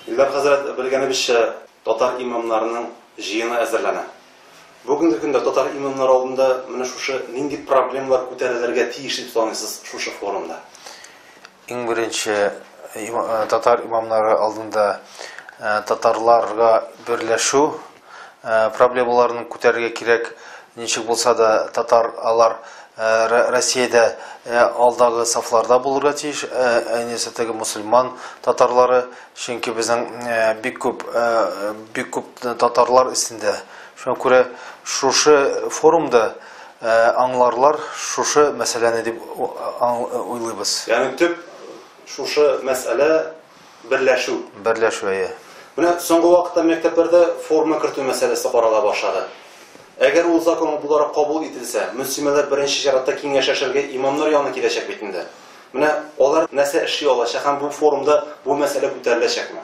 Илдар хәзрәт, белгәнебезчә, татар имамнарының җыены әзерләнә. Бүгенге көндә татар имамнары алдында менә шушы нинди проблемалар күтәрелергә тиеш дип саныйсыз шушы форумда? Иң беренче татар имамнары алдында татарларга берләшү проблемаларын күтәрергә кирәк. Ничек булса да татар алар Россиядә алдагы сафларда булырга тиеш, әнисә теге мусульман татарлары, чөнки безнең бик күп бик күп татарлар өстендә. Шуңа күрә шушы форумда аңларлар шушы мәсьәләне дип уйлыйбыз. Ягъни төп шушы мәсьәлә берләшү. Берләшү, әйе. Менә соңгы вакытта мәктәпләрдә форма кертү мәсьәләсе карала башлады. Әгәр ул закон буларак кабул ителсә, мөслимәләр беренче чиратта киңәшләшергә имамнар янына киләчәк бит инде. Менә алар нәрсә эшли алачак һәм бу форумда бу мәсьәлә күтәреләчәкме?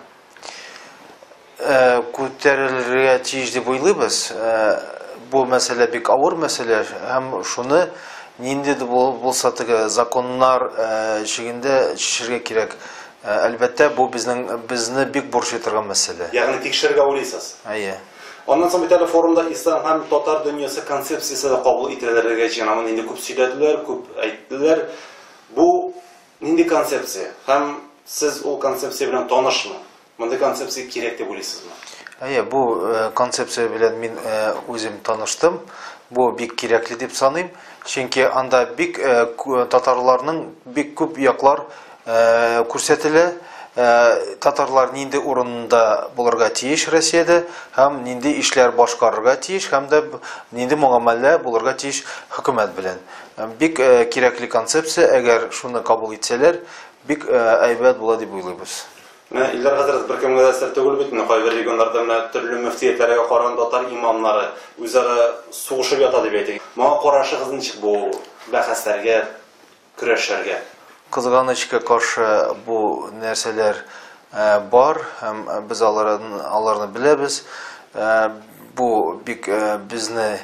Күтәрелергә тиеш дип уйлыйбыз. Бу мәсьәлә бик авыр мәсьәлә һәм шуны нинди дә булса теге законнар чигендә чишергә кирәк. Әлбәттә, бу безнең безне бик борчый торган мәсьәлә. Ягъни тикшерергә уйлыйсыз? Әйе. Аннан соң бит әле форумда ислам һәм татар дөньясы концепциясе дә кабул ителергә җыена. Моны инде күп сөйләделәр, күп әйттеләр. Бу нинди концепция? Һәм сез ул концепция белән танышмы? Мондый концепция кирәк дип уйлыйсызмы? Әйе, бу концепция белән мин үзем таныштым. Бу бик кирәкле дип саныйм. Чөнки анда бик татарларның бик күп яклар күрсәтелә. Татарлар нинди урында булырга тиеш Россиядә һәм нинди эшләр башкарырга тиеш һәм дә нинди мөгамәлә булырга тиеш хөкүмәт белән. Бик кирәкле концепция, әгәр шуны кабул итсәләр, бик әйбәт була дип уйлыйбыз. Менә Илдар хәзрәт, беркемгә дә сер түгел бит, менә кайбер регионнарда менә төрле мөфтиятләргә караган татар имамнары үзара сугышып ята дип әйтик. Моңа карашыгыз ничек бу бәхәсләргә, көрәшләргә? Кызганычка каршы бу нәрсәләр бар һәм без аларны беләбез. Бу бик безне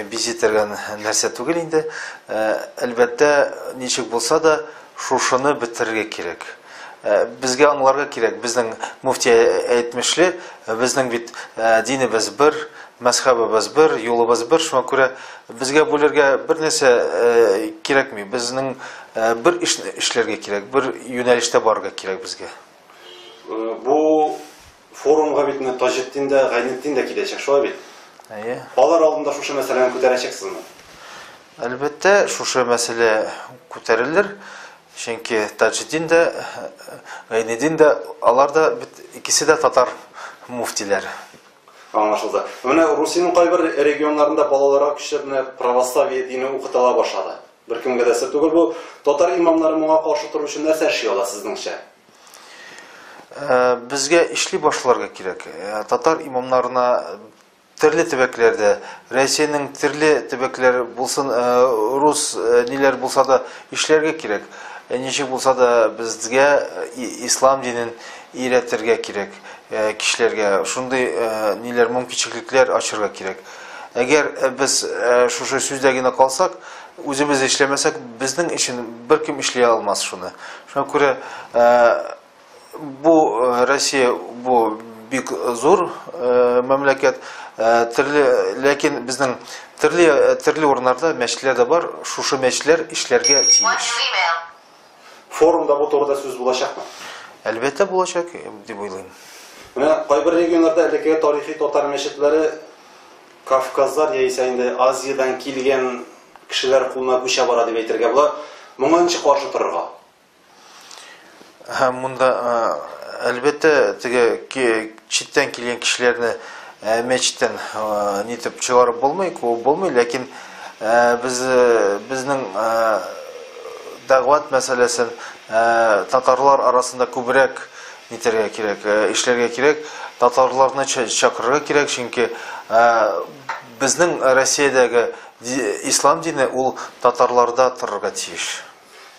бизи торган нәрсә түгел инде. Әлбәттә, ничек булса да, шушыны бетерергә кирәк. Безгә аңларга кирәк, безнең мөфти әйтмешли, безнең бит динебез бер, мәзхәбебез бер, юлыбыз бер, шуңа күрә безгә бүлергә бер нәрсә кирәкми. Безнең бер эш эшләргә кирәк, бер юнәлештә барырга кирәк безгә. Бу форумга бит менә Таҗетдин дә, Гайнетдин дә киләчәк, шулай бит? Әйе. Алар алдында шушы мәсьәләне күтәрәчәксезме? Әлбәттә, шушы мәсьәлә күтәрелер. Чөнки Таҗетдин дә, Гайнетдин дә, алар да бит икесе дә татар муфтиләре. Аңлашылды. Менә Русиянең кайбер регионнарында балаларга көчләп менә православие дине укытыла башлады. Беркемгә дә сер түгел бу. Татар имамнары моңа каршы тору өчен нәрсә эшли ала сезнеңчә? Безгә эшли башларга кирәк. Татар имамнарына төрле төбәкләрдә, Россиянең төрле төбәкләре булсын, рус ниләр булса да эшләргә кирәк. Ничек булса да безгә ислам динен өйрәтергә кирәк кешеләргә. Шундый ниләр мөмкинчелекләр ачырга кирәк. Әгәр без шушы сүздә генә калсак, үзебез эшләмәсәк, безнең өчен беркем эшли алмас шуны. Шуңа күрә бу Россия бу бик зур мәмләкәт, төрле, ләкин безнең төрле төрле урыннарда мәчетләр дә бар, шушы мәчетләр эшләргә тиеш. Форумда бу турыда сүз булачакмы? Әлбәттә булачак дип уйлыйм. Менә кайбер регионнарда элеккеге тарихи татар мәчетләре Кавказлар яисә инде Азиядән килгән кешеләр кулына күчә бара дип әйтергә була. Моңа ничек каршы торырга? Һәм монда әлбәттә теге читтән килгән кешеләрне мәчеттән нитеп чыгарып булмый, куып булмый, ләкин без безнең дәгъват мәсьәләсен татарлар арасында күбрәк нитәргә кирәк, эшләргә кирәк, татарларны чакырырга кирәк, чөнки безнең Россиядәге ислам дине ул татарларда торырга тиеш.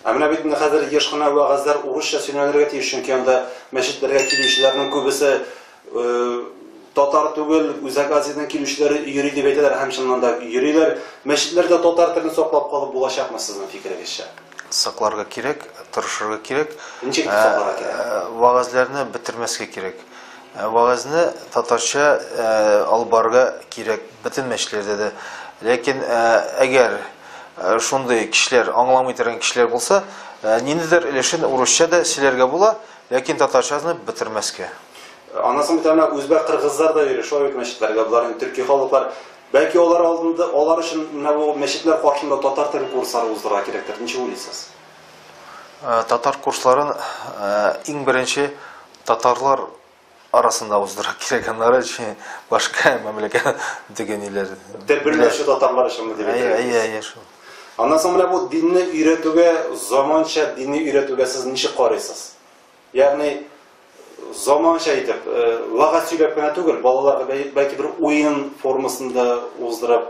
Ә менә бит инде хәзер еш кына вәгазьләр урысча сөйләнергә тиеш, чөнки анда мәчетләргә килүчеләрнең күбесе татар түгел, Үзәк Азиядән килүчеләр йөри дип әйтәләр һәм чыннан да йөриләр. Мәчетләрдә татар телен саклап калып булачакмы сезнең фикерегезчә? Сакларга кирәк, тырышырга кирәк. Ничек итеп сакларга кирәк? Вәгазьләрне бетермәскә кирәк. Вәгазьне татарча алып барырга кирәк бөтен мәчетләрдә дә. Ләкин әгәр шундый кешеләр, аңламый торган кешеләр булса, ниндидер өлешен урысча да сөйләргә була, ләкин татарчаны бетермәскә. Аннан соң бит әнә үзбәк, кыргызлар да йөри, шулай бит мәчетләргә, болар инде төрки халыклар. Бәлки алар алдында, алар өчен менә бу мәчетләр каршында татар теле курслары уздырырга кирәктер. Ничек уйлыйсыз? Татар курсларын иң беренче татарлар арасында уздырырга кирәк, аннары башка мәмләкәт теге ниләр. Тел белмәүче татарлар өченме дип әйтергә? Әйе, әйе, шул. Аннан соң менә бу динне өйрәтүгә, заманча динне өйрәтүгә сез ничек карыйсыз? Ягъни заманча итеп, вәгазь сөйләп кенә түгел, балаларга бәлки бер уен формасында уздырып,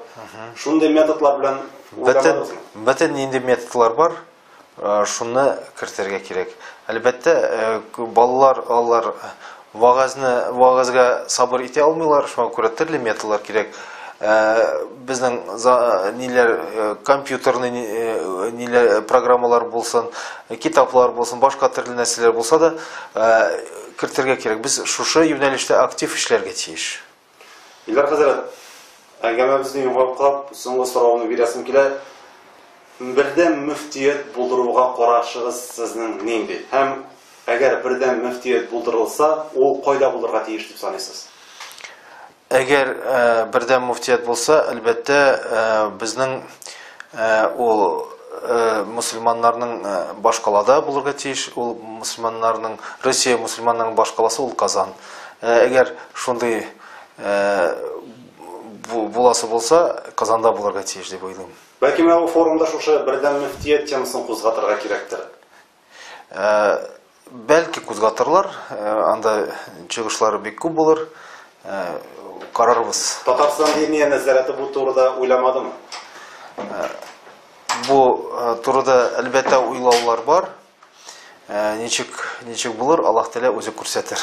шундый методлар белән уйламадыгызмы? Бөтен нинди методлар бар, шуны кертергә кирәк. Әлбәттә, балалар алар вәгазьне вәгазьгә сабыр итә алмыйлар, шуңа күрә төрле методлар кирәк. Безнең ниләр компьютерный ниләр программалар булсын, китаплар булсын, башка төрле нәрсәләр булса да, кертергә кирәк. Без шушы юнәлештә актив эшләргә тиеш. Илдар хәзрәт, әңгәмәбезне йомгаклап, соңгы соравымны бирәсем килә. Бердәм мөфтият булдыруга карашыгыз сезнең нинди? Һәм әгәр бердәм мөфтият булдырылса, ул кайда булырга тиеш дип саныйсыз? Әгәр бердәм мөфтият булса, әлбәттә, безнең ул мөселманнарның башкалада булырга тиеш. Ул мөселманнарның, Россия мөселманнарының башкаласы ул Казан. Әгәр шундый буласы булса, Казанда булырга тиеш дип уйлыйм. Бәлки менә бу форумда шушы бердәм мөфтият темасын кузгатырга кирәктер? Бәлки кузгатырлар, анда чыгышлары бик күп булыр. Карарбыз. Татарстан Диния нәзарәте бу турыда уйламадымы? Бу турыда әлбәттә уйлаулар бар. Ничек, ничек булыр, Аллаһ Тәгалә үзе күрсәтер.